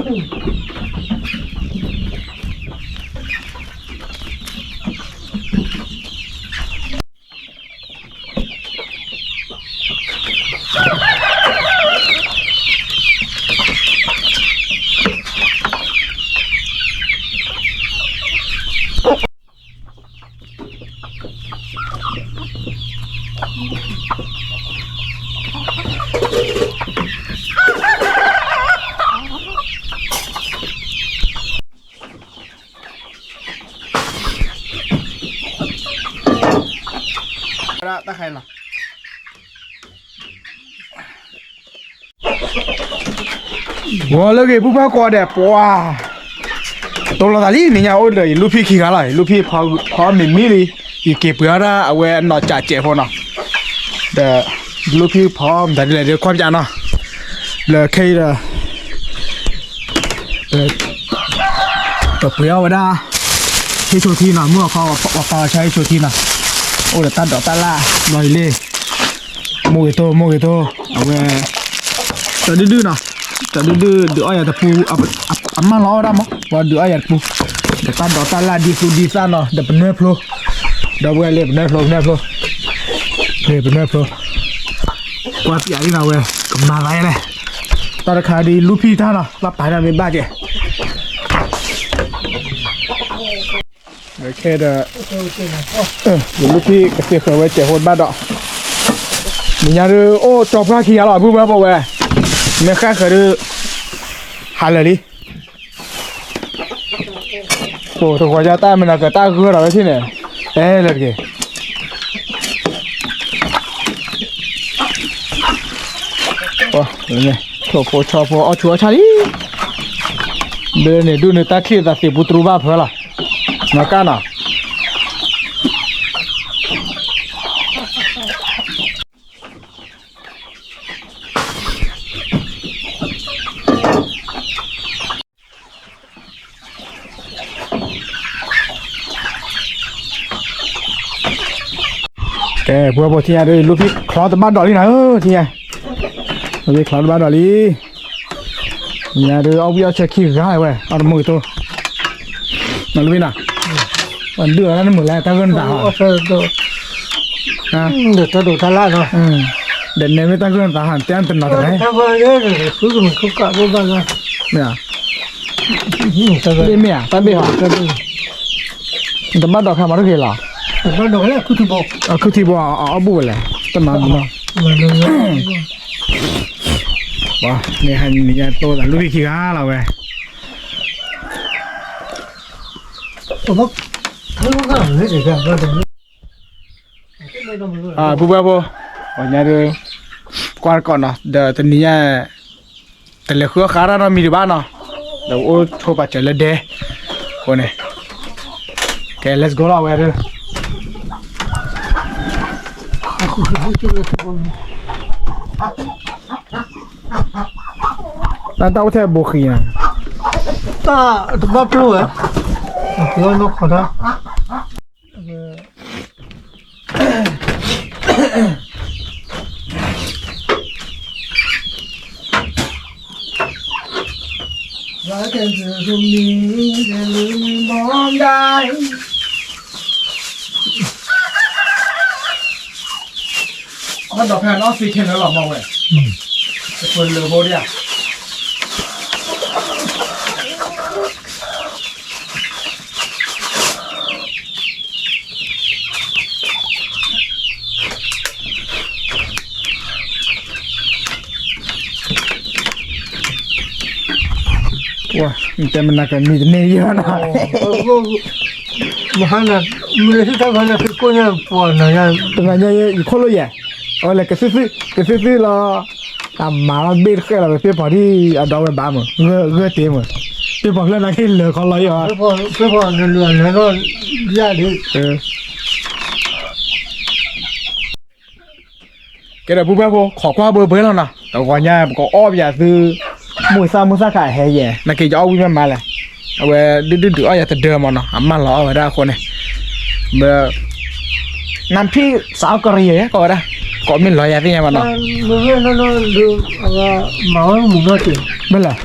တၢ်ခါအံၤလီၤ. ဂီၤလၢအဂ့ၤ ပုၢ်ဖးကိးဂၤဒဲး ပှၤ တိၢ်လိာ်သးလံ နံၤညါအိၣ်ဒီးယလူၢ်ဖံးခံဂၤလီၤ. ယလူၢ်ဖံးဖီမ့ၤမံလံ, ယက့ၤပှ့ၤအီၣ်ဒၣ်အဝဲနီၢ်ကၠးစဲးဖိနီၤ, ဒီး လူၢ်ဖံးဖီမတၤဒ်လဲၣ်ဒီးကွၢ်ပၠးနီၤ, လၢခဲအံၤဒီး ပပှ့ၤအီၣ်ဝဲဒၣ် ဟ့ၣ်ဆိထံနီၤ, မုၢ်အခီပှၤပာ်လီၤဆါဟ့ၣ်ဆိထံနီၤ, အိၣ်ဒီးတၢ်ဒိးတၢ်လၣ် ဘျီအံၤလံ, မိၢ်ဂ့ၤတိၢ် မိၢ်ဂ့ၤတိၢ် အဝဲ တဒုဒုနီၤ, တဒုဒုဒုးအီၣ်ယၤတပူ, အမၢလီၤအီၣ်ဝဲဒၣ်မး ပှၤဒုးအီၣ်ယၤတပူ, ဒီးတၢ်ဒိးတၢ်လၣ်ဒ်သူဒ်သၣ်နီၤ, ဒီးပနွဲၢ်ဖျိ, ဒီပုၢ်ဝဲၢ်လံ ပနွဲၢ်ဖျိ ပနွဲၢ်ဖျိ, လံ ပနွဲၢ်ဖျိ, ကွၢ်ပၠးလံနီၤဝဲ ကမၤသးလဲၣ်, တၢ်တခါဒ်လူၢ်ဖံးတၢ်နီၤ လၢပာ်တၢ်မ့ၢ်ဘၣ်ကဲ ခဲဒီး ယလူၢ်ဖံးကသ့ဃၢၤဝဲစဲးဖိတဘၣ်ဒီး, နံၤညါဒုးအိၣ်ကၠီပှၢ်ခံဂၤလီၤ ပုၢ်ဖးကိးဝဲ, မ့ၢ်ဃၣ်ဃၢၤဒုး ဟးလၢာ်လံ, ပှၤတဂီၤညါတၢ်မနုၤကတၢ်ဂၢၢ်ဒီးဝဲထံၣ်န့ၣ်, အဲလၢာ်တက့ၢ် ထိၣ်ဖိဆီဖိအီၣ်ဆူၣ်အီၣ်ဆါလံ, ဘၣ်န့ၣ်ဒုးန့ၣ်တၢ်ချံၣ်သးသ့ၣ်ပူတရူဘၣ်ဖၢလီၤ, နီၢ်ကၢ်နီၤ ကဲ ပှၤဖိထံၣ်ညါဒုး လူၢ်ဖံးချီတဘၣ်ဒီးလံနၤဧၢ ထံၣ်ညါ, လူၢ်ဖံးချီတဘၣ်ဒီးလံ, ညါဒုးအီၣ်ဝံၣ်အီၣ်ဆၢခံဂၤဝဲ အီၣ်တမုာ်ကတိၤ, နလူၢ်ဖံးနီၤ, ဒုးအီၣ်တၢ်နမုာ်လဲၣ် တၢ်ဂၢၢ်နသးဟီ, ဒီးတၢ်ဒိးတၢ်လၣ်နီၤ, ဒီးနဲမ့ၢ်တၢ်ဂၢၢ်နသးဟီ တဲတနီၤတလဲၣ်, မ့ၢ်ဧါ, တၢ်ဘ့ၣ်မ့ၢ်ဧါ, တၢ်ဘ့ၣ်ဟီ, တဘၣ်ဒိးခါမၤတဂ့ၤလီၤ, အခုထံဘိ အီၣ်ဘူၣ်ဝဲလဲၣ်, တမၤမနီၤ, နံၤညါတိၢ်သးလူၢ်ဖံးခံဂၤလီၤဝဲ ပုၢ်ဘၣ်ဖိ, ပှၤညါဒုး ကွၢ်တကိးနီၤ ဒီးတနံၤညါ တလဲၤဃုအီၣ်ဃါတၢ်နီတမံၤဒံးဘၣ်နီၤ, ဒီးအိၣ်ဆိပာ်စၢၤလၢဒဲ အဃိန့ၣ်, ကဲ let's go လီၤဝဲဒုး တၢ်တၢ်အိၣ်ထဲဘိဃံ, တၢ်တဘၣ်ပျိဝဲ, အနီၢ်ခီတၢ် ဘၣ်ဒီးဖဲအနီၢ်သံခဲလၢာ်လီၤမးဝဲ, တပၢၤလၢာ်ဖိဒၣ်ဧါ နတဲမနၤကမံၤတန့ၢ်ယဲၢ်နီၤ, မဟါနၤ မ့ၢ်ဟံၣ်တၢ်ဂီၤန့ၣ် ဖံးကိၣ်ညါပှၤနၤညါ, တနၤညါယခိၣ်လိာ်ယဲၢ်, အဝဲလဲၤကသုသု, ကသုသုလီၤ, တၢ်မၤလီၤဘ့ၣ်တဃဲလီၤ ပဖ့ၣ်ပီၤဒ်အဒီဝဲဘၣ်မး, ဂၢၢ်တ့ၢ်မး, ဖ့ၣ်ပီၤဖျၢၣ်နာ်က့လၢာ်ခီလီၤယဲၢ်, ဖ့ၣ်ပီၤနလၢာ်လၢာ်နီၢ်ယၢ်ဒံး ကဲဒီးပုၢ်ဘၣ်ဖိ ခိးကွၢ်ဘၢဘၢလီၤနီၤ, တဂီၤညါပကအီၣ်ပယၤသု, မုၢ်သၣ်မုၢ်သၣ်ခါဟဲယဲၢ်, နာ်က့ယအီၣ်ဝံၣ်မ့ၢ်မးလဲၣ်, အဝဲဒုးဒုးဒုးအီၣ်ယၤတဒၢမးနီၤ, အမၢလီၤအီၣ်ဝဲဒၣ်အဃိန့ၣ်, ဘၣ်, နဖံးစးအီၣ်ကရံယဲၢ် ကိးဝဲဒၣ်, ကိးမ့ၢ်လီၤယၤသ့ၣ်ညါဘၣ်နီၤ, မ့ၢ်ဝဲနီၢ်နီၢ်ဒုး, မၤဝဲမုာ်နီၢ်က့ၤ, ဘၣ်လဲၣ်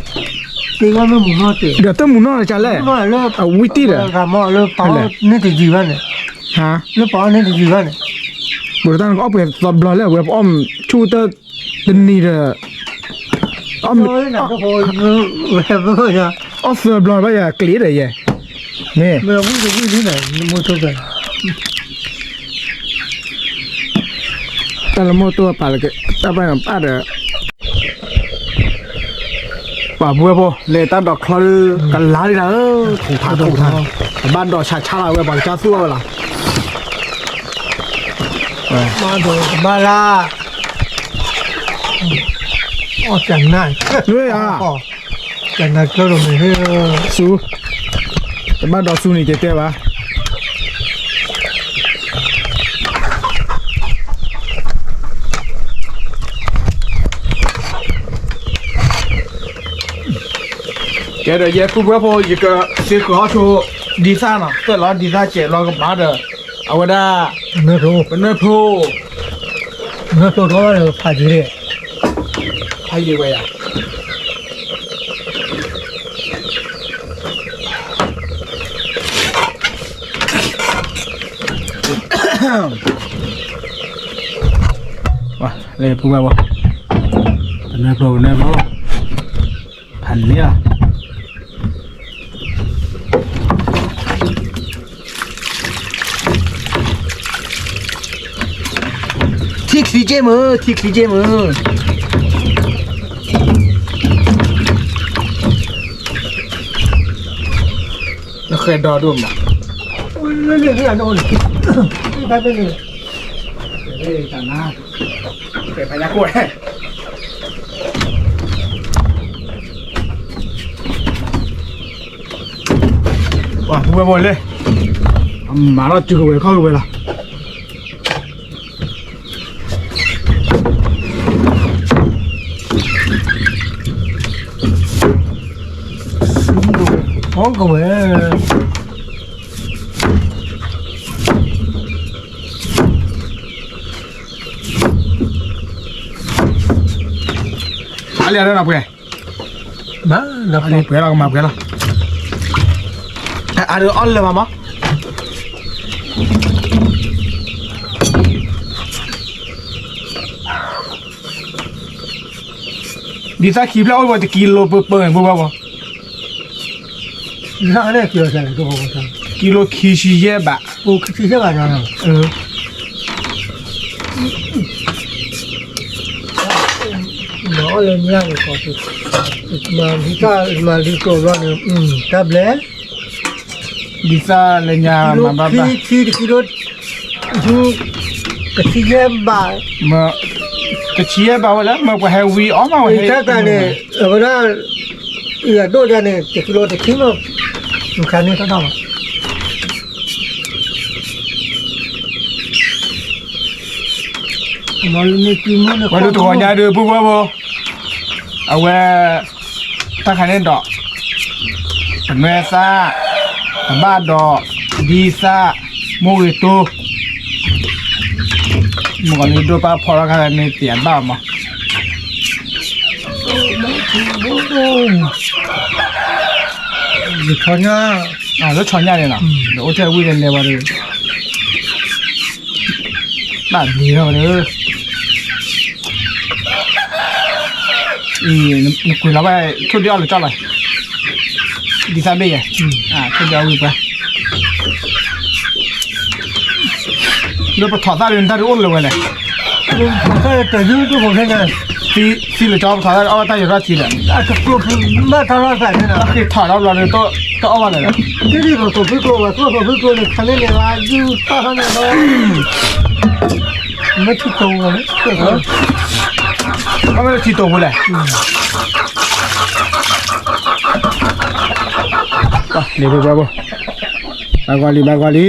ဒီးတမုၢ်နီၢ်လၢကလဲၣ်, အဝံတံၢ်ဒီး, လၢပှၤအီၣ်န့ၢ်တယံၤဘၣ်န့ၣ်, လၢပှၤအီၣ်န့ၢ်တယံၤဘၣ်န့ၣ်, ပတၢ်အီၣ်ပှဲၤသီဘျီလၢအဝဲပအီၣ်ဆူၣ်တၢ်တနံၤဒီး, အီၣ်သၢဘျီဘၣ်ယၤကျ့ဒီးယဲ, မ့ၢ် တၢ်လၢမိၢ်တိၢ်ပာ်လၢကတၢ်ပာ်န့ၣ်ပာ်ဒီး, ပှၤဘှဲဖိလဲၤတၢ်ဒိးချီဒီး ကလါလံလၢ, ထူၣ်ထါထူၣ်ထါ, ကဘၣ်ဒိးဆါဆါလီၤဝဲပှၤကစၢ်သူၣ်အီၣ်ဝဲလီၤ, ဘၣ်ဒိးကဘၣ်လၢ, အီၣ်ကနၣ်, နွဲၣ်ဧါ, ကနၣ်ကျၢၢ်ဒိၣ်မ့ၢ်ဟ့ၣ်, ဆူ, တဘၣ်ဒိးဆူန့ၣ်ကတဲဘၣ် ကဲဒီးယဲပုၢ်ဝဲၢ်ဖိ ယကသ့ဃုာ်ဟီၣ်ဆိ ဒံသၣ်နီၤ သၢၣ်လီၤဒံသၣ်စဲးလီၤကမၤဒီး အဝဲဒၣ် ပနၢၢ်ဖျိ, ပနၢၢ်ဖျိ, ပနၢၢ်ဖျိထီၣ်ဝဲဒီးဖးယံၤ, ဖးယံၤဝဲယၤ လၢပုၢ်ဝဲၢ်ဖိ, ပနၢၢ်ဖျိ ပနၢၢ်ဖျိ, ဖးန့ၢ်လီၤ, ထံချံက့မုၢ်, ထံချံက့မုၢ်, နဃဲဒီဒိၣ်မး, ပှၤပုၢ်ဝဲၢ်ဖိလဲၣ်, အမၤလီၤတုၤကဝဲၤခီၣ်ကဝဲၤလီၤ. ကဝဲၤ, အလၢနပှဲၤ, ပှဲၤလီၤကမၤပှဲၤလီၤ, အါဒုးအီၣ်လၢၤဘၣ်မး. ဒ်သၣ်ခံဖျၢၣ်အိၣ်ဝဲတကံလိပပၢၢ်န့ၣ် ပုၢ်ဝဲၢ်ဖိ, ကံလိခံဆံယဲၢ်ဘး, ခံဆံယဲၢ်ဘး, မၤအီၣ်လၢညါန့ၣ်ကီး, မၤဒ်သၣ်မၤဒ်ကျိၤဘျီန့ၣ်, တၢ်ဘျဲ ဒ်သၣ်လၢညါမၤဘၣ်ဘၣ်, ခံဆံတကံလိ, တဆံယဲၢ်ဘး, တဆံယဲၢ်ဘးဝဲလၢ မ့ၢ်ပှၤဟဲဝံအီၣ်မးဝဲဟဲ, တၢ်တၢ်န့ၣ်, အဝဲဒၣ်, အဒိၣ်ဒၣ်န့ၣ် တကံလိတဆံမး, မခါန့ၣ်တၢ်တၢ်ဘၣ် ဝဲဒၣ်တဂီၤညါဒုး ပုၢ်ဝဲၢ်ဖိ, အဝဲ, တၢ်ခါန့ၣ်ဒီး, ပနွဲသၣ်, ပဘၣ်ဒီး, ဒ်သၣ်, မိၢ်ဂ့ၤတိ, မ့ၢ်ကီးလၢဒိၣ်ပၢ်ဖီထီၣ်ခါန့ၣ် တယးဘၣ်မး, လၢဆီညါ, လၢဆီညါန့ၣ်လီၤ, ဒီးအိၣ်ထဲဝံၤန့ၣ်လဲၤဝဲဒီး ဘၣ်ဘျံးထီၣ်ဝဲဒီး, အံၤ, နကွံာ်လီၤဘၣ်, ထိၣ်ဒံးအီၣ်လၢကၠီလီၤ, ဒ်သၣ်ဘ့ၣ်ယဲ, ထိၣ်ဒံးအီၣ်ဝံၤပှၤ, လၢပထီၣ်သၣ်ဒုး နတၢ်ဒုးအိၣ်လၢၤဝဲလဲၣ်, တယုၢ်တဖိခဲန့ၣ်, သံလၢကၠီပထီၣ်သၣ်အီၣ်ဘၣ်တၢ်ယိးထီၣ်ထံဒီး, ဘၣ်ထီၣ်လီၤသးန့ၣ်, ဃ့ထီၣ်လီၤဘျီဒီး တအီၣ်ဘၣ်လၢၤဒီး, တဒ်သိးသိးဖုကျိဝဲသိးသိးဖုကျိန့ၣ် ခါန့ၣ်န့ၣ်ဘၣ် ယူၢ်ထီၣ်ခါန့ၣ်ဒီး, မ့ၢ်ထံတိာ်ဝဲလဲၣ်, ဘၣ်မ့ၢ်ထံတိာ်ဝဲလဲၣ်, လံၤပှဲၤပှဲၤဖိ, ဘၣ်ကွၢ်လံ ဘၣ်ကွၢ်လံ, လံၤလံၤ,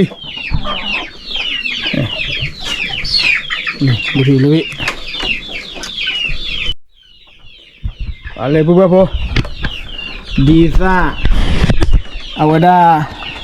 ပှၤလၢပုၢ်ဝဲၢ်ဖိ, ဒ်သၣ်, အဝဲဒၣ်,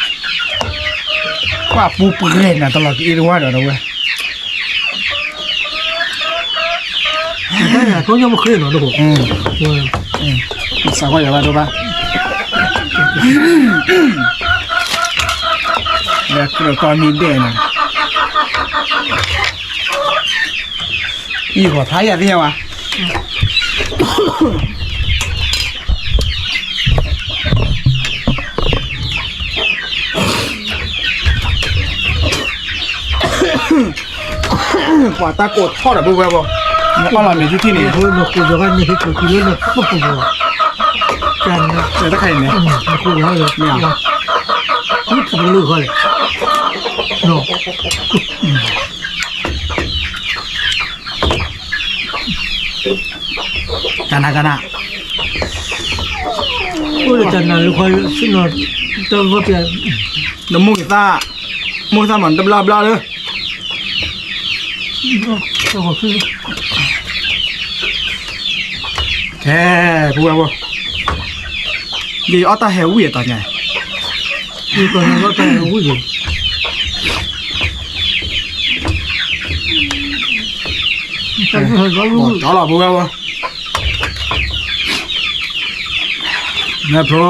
ပှၤပူၤပှဲၤနၤတလီၤကအ့ၣ်တဝါဒီးဝဲ, တၢ်ညါထိၣ်ညါမ့ၢ်ဃ့နီၤ, စးကွၢ်ယၤဘၣ်ဒိဘၣ်, လၢကြၢးကီမံဒဲးနီၤ, အံၤဂီၤဖျါယၤသ့ၣ်ညါဝဲ ပှၤတၢ်ကိးထီၣ်ဒီးဘိဝဲဘိ, နအီၣ်လီၤမ့ၤထံထံန့ၣ်, တၢ်ခါအံၤန့ၣ်, ကနၤကနၤ, အိၣ်လၢတၢ်နၤလၢခီဆ့ၣ်နီၤ, တၢ်ဂီၢ်ပျဲ, နမိၢ်ကသၣ်, မိၢ်ကသၣ်မၤတဘျီဘျီလၢ ခဲ, ပဝဲဘိ, ယအီၣ်တၢ်ဟဲဝံၣ်အတီၤညါ, ယအီၣ်တၢ်ဟဲဝံၣ်, ကၠီလီၤပဝဲဘိ, နဲဖျိ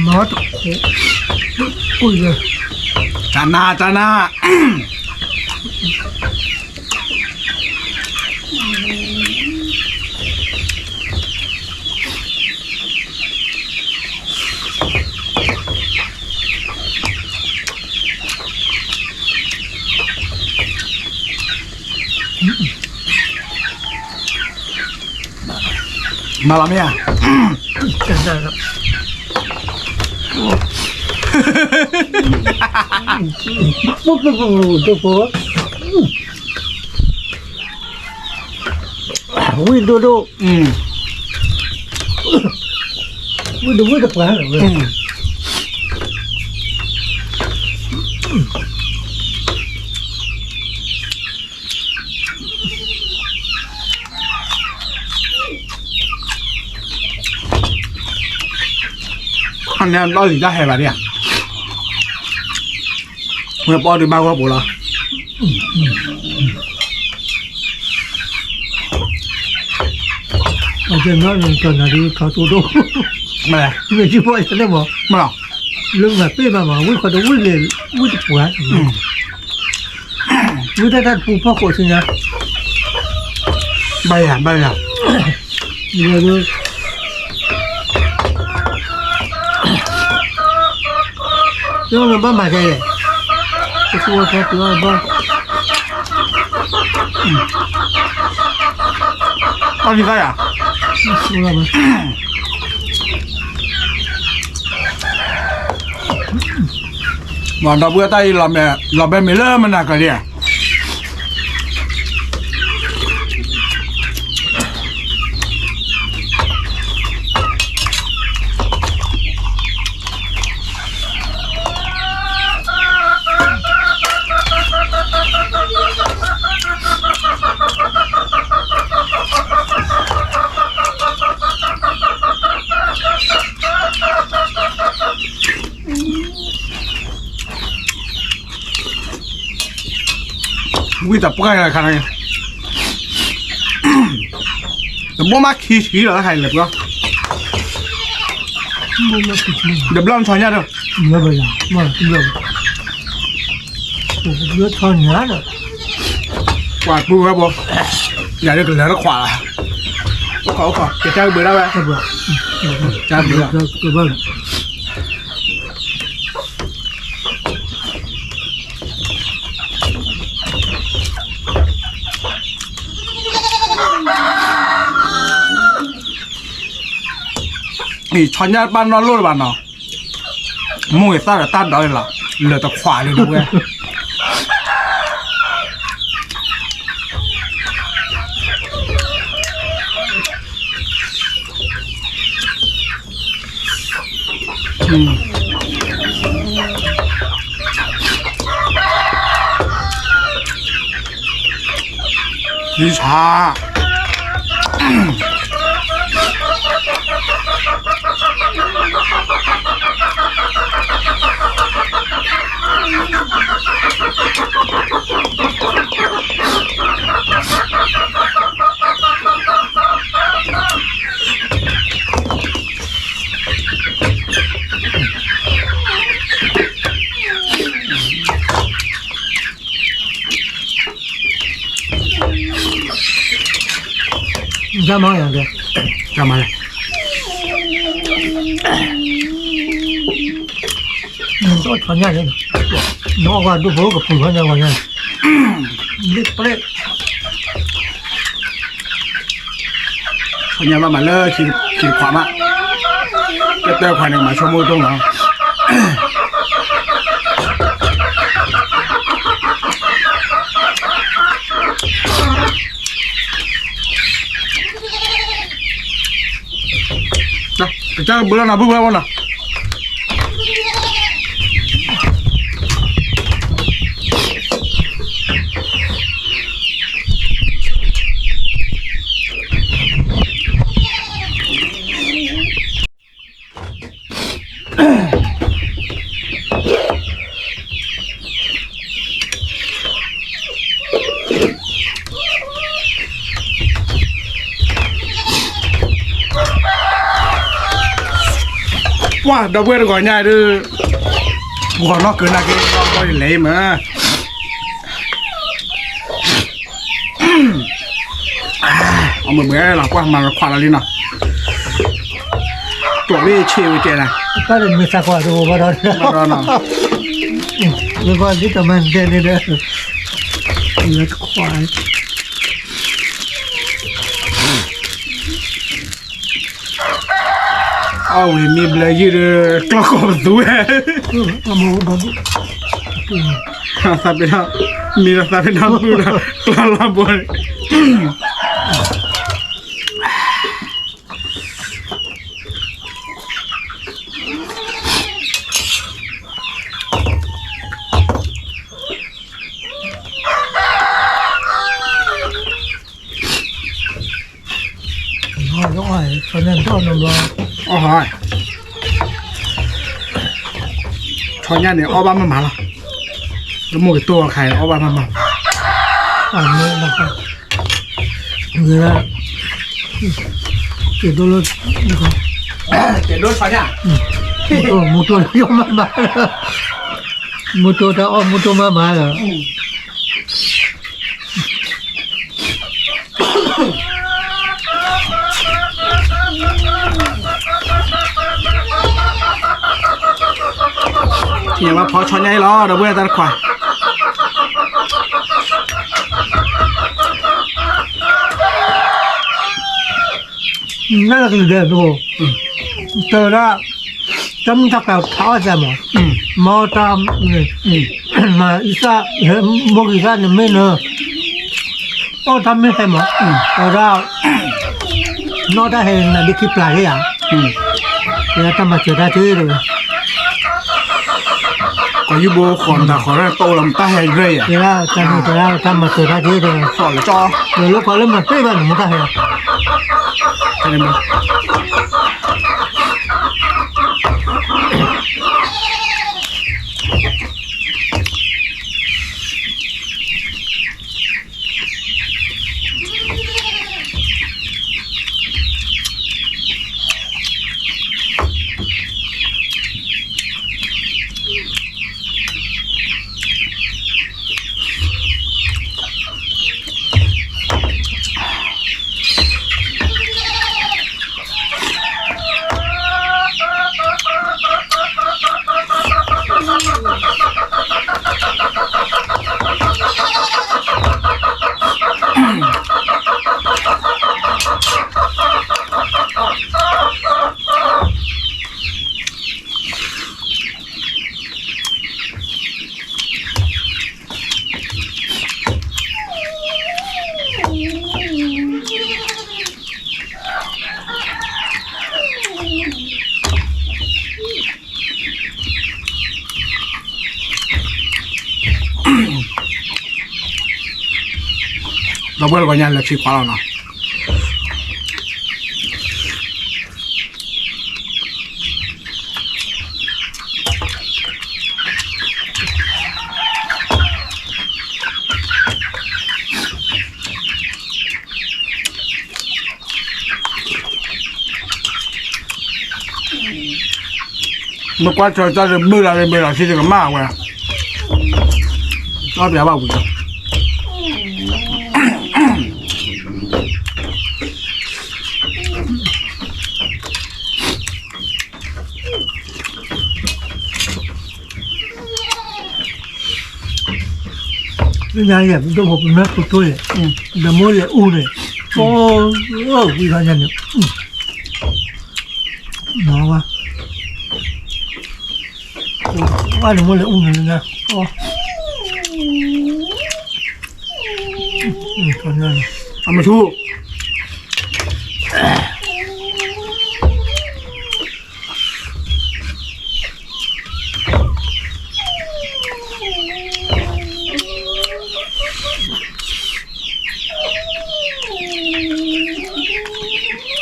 မၤတခိၣ်, တၢ်နၤ တၢ်နၤ မၤလီၤမ့ၢ်ဧါ, ဝံၣ်ဒိၣ်ဒိၣ်, ဝံၣ်ဒိၣ်ဝံၣ်တပှၢ်လီၤဝဲ ခီန့ၣ်ဒီးလံာ်တၢ်ဟဲဘၣ်ဒံးဧါ, ဝဲပအီၣ်ဒုးဘၣ်ဂီၢ်ပူၤလီၤ, အကဲနီၢ်နကနၤဒုးထီၣ်တိၢ်ဒိၣ်, မ့ၢ်ယုၢ်ပီၢ်ယၤန့ၣ်မး, လၢမၤပ့ၢ်ဘၣ်မး ဝံၣ်ခီတဝံၣ်လံ, ဝံၣ်တပှၢ် ဝံၣ်တၢ်တၢ်တပူၤဖီခိၣ်ဆူညါ, ဘၣ်ယၤ ဘၣ်ယၤ, ဘၣ်မၤကဲယဲ, တၢ်တဘၣ်, အီၣ်ဖံသၣ်ယၤ မ့ၢ်ဒီပုၢ်ဝဲၢ်တၢ်အံၤ လီၤဘဲမ့ၤလၢမနၤကလံဧါ, ဝံၣ်တပှၢ်ခါန့ၣ်, တဘိမးခံဆံလီၤ တၢ်ခါအံၤလဲၤပှၢ်, တဘျီနဆီညါဒီး, ပှၤပုၢ်ဝဲၢ်ဘိ, ယၤဒ်ကလဲၤတခွးလီၤ, အိၣ်ခိးအိၣ်ခိး ကစၢ်ကဘုးဒၣ်ဝဲ, ကစၢ်ကဘုးဒၣ် အံၤ ဆီညါတပၢ်နီၢ်လိၣ်လၢၤဘၣ်နီၤ, မိၢ်ဂ့ၤသၣ်ဒီးတၢ်ဒိးန့ၣ်လီၤ, လၢတခွးလၢၤဒၣ်ဝဲ. အ ယဆါ ကမၤလဲၣ်, ကမၤလဲၣ်, နအီၣ်ထီၣ်ညၣ်န့ၣ်, နအီၣ်ဝဲဒိၣ်ဖိကပူၤထီၣ်ညၣ်ဝဲညါ, လ့ပျဲၢ် ထီၣ်ညၣ်ဘၣ်မးလၢခံတခွးမး, တၢ်တခွးန့ၣ် မၤဆိကမိၣ်တအိၣ်လီၤ. ကစၢ်ကဘုလီၤနီၤ ဘုဘၣ်ဘၣ်နီၤ. ပှၤဒီပုၢ်ဝဲၢ်တဂီၤညါဒုး, ဂီၤနီၢ်ကၢနၤက့ၤ ဘီယလဲၤမး, အမုၢ်မုၢ်လီၤ ပှၤမၤလီၤခွးလီၤလံနီၤ, ကျိးလံဆ့ဝဲကဲနၤ, တၢ်မ့ၢ်သးကွၢ်တအိၣ်ဘၣ်ဒီး, ဘၣ်ဒီးနီၤ, လၢပှၤဒ်တမၤဒဲးန့ၣ်ဒီး, လၢတခွး အီၣ်ဝံၤမ့ၢ်ဘျဲယုၢ်ဒီး ကျီၢ်ကီၢ်ပသူဝဲ, သးပ့ၤနီၣ်, မ့ၢ်ဒီးသးပ့ၤနီၣ်ပုၢ်ဒီး ကျီၢ်လီၤဘိန့ၣ် ဆီညၣ်န့ၣ် အီၣ်ဘၣ်မးမးလီၤ, တမိၢ်ကတိၢ်အခါအံၤ အီၣ်ဘၣ်မးမး, တ့ဒိၣ်လၢ, တ့ဒိၣ်ဆီညၣ်, မူတိၢ်လၢယီၢ်မးမး, မူတိၢ်တၢ်အီၣ်မူတိၢ်မးမးလီၤ. ထံၣ်ဘၣ်ဖီဆီညၣ်အံၤလီၤ ဒီပုၢ်ဝဲၢ်တၢ်တခွါ, နကလုၢ်ဒဲး, တၢ်ဒၣ်, တၢ်မုၢ်တၢ်ကျါထးအီၣ်စၢ်မး, မ့ၢ်တၢ်, မၤအံသၣ်, မိၢ်ကံသၣ်န့ၣ်မ့ၢ်နၢ, အီၣ်တၢ်မ့ၢ်ဟဲမး, တၢ်ဒၣ်, နီၢ်တၢ်ဟဲနၤဒ်ခံပျၢ်က့ၤဧါ, တၢ်မၤစၢၤတၢ်က့ၤတဝဲ ကီၢ်ယူၢ်ဘိဃီနတၢ်ဃီတၢ်တအိၣ်လၢမတၢ်ဟဲရ့ၣ်ယၤ, တၢ်မၤစၢၤတၢ်က့ၤတဝဲ, လၢခီလၢမၤတ့ၢ်ဘၣ်န့ၣ်မတၢ်ဟဲ, ဒီပုၢ်ဝဲၢ်တဂီၤညါလဲၤထံခွါလီၤနီၤ. မ့ၢ်ကွၢ်ဆၢတၢ်တဘၣ်လၢဘၣ်လီၤ ထံတကမၣ်ဝဲ, တၢ်ပျးဘၣ်ဝံၤလီၤ. လၢညါယဲၢ် ပဒိၣ်ဖိပမၢဖိတိၢ်ယဲၢ်, ဒီးမိၢ်လဲၤအူန့ၣ်, အိၣ်ဝံၤခါညါန့ၣ်, နဝါ, ဝါန့ၣ်မိၢ်လဲၤအူန့ၣ်လၢညါ, အမထူၣ်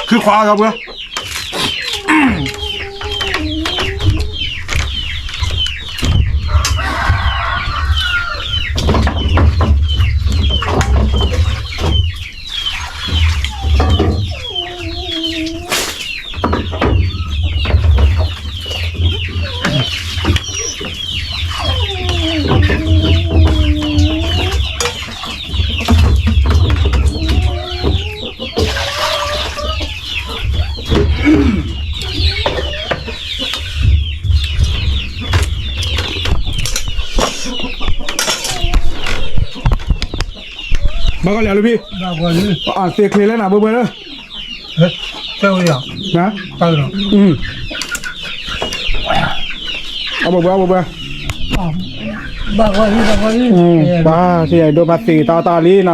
ခုခွါလီၤပှၤ, ဘၣ်ကီလံလံဖံ, သ့ချ့လၢနၤဘှဲဘှဲလၢ, အဘှဲဘှဲ, အဘှဲဘှဲ, ဘၣ်, ဒိၣ်မးသ့တၢ်အီၣ်တၢ်အီလံနီၤ,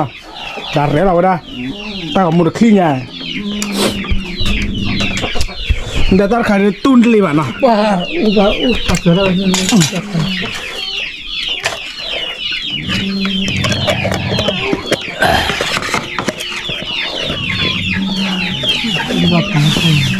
တၢ်ရဲၣ်လီၤဝဲဒၣ်, တၢ်ဂီၤမူတချံညါ, ဒီးတၢ်တခါန့ၣ်တူၢ်တလ့ၤဘၣ်နီၤ. ခံ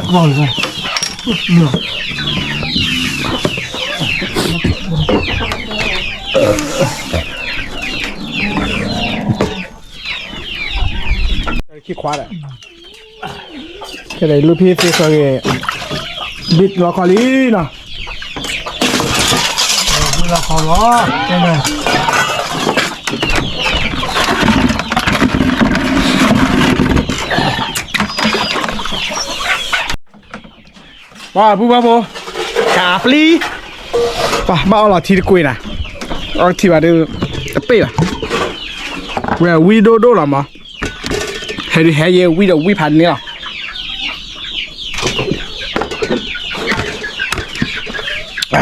ခွါဒီး ကဲဒီးလူဖံသ့စီဂ့ၤ ဘံၣ်လီခီလံနီၤ, လီခီလီၤ, ပှၤပူၤဘၣ်ဖိ, တၢ်ပျံၤ, ပှၤဘၣ်အီၣ်လီၤထံတကွ့ၢ်နၤ, အီထံဘၣ်ဒီး တပ့ၢ်ဘၣ်, ဝဲဝံဒိၣ်ဒိၣ်လီၤမး, ဟဲဒုးဟဲယဲဝံဒီးဝံဖးန့ၣ်လီၤ, အ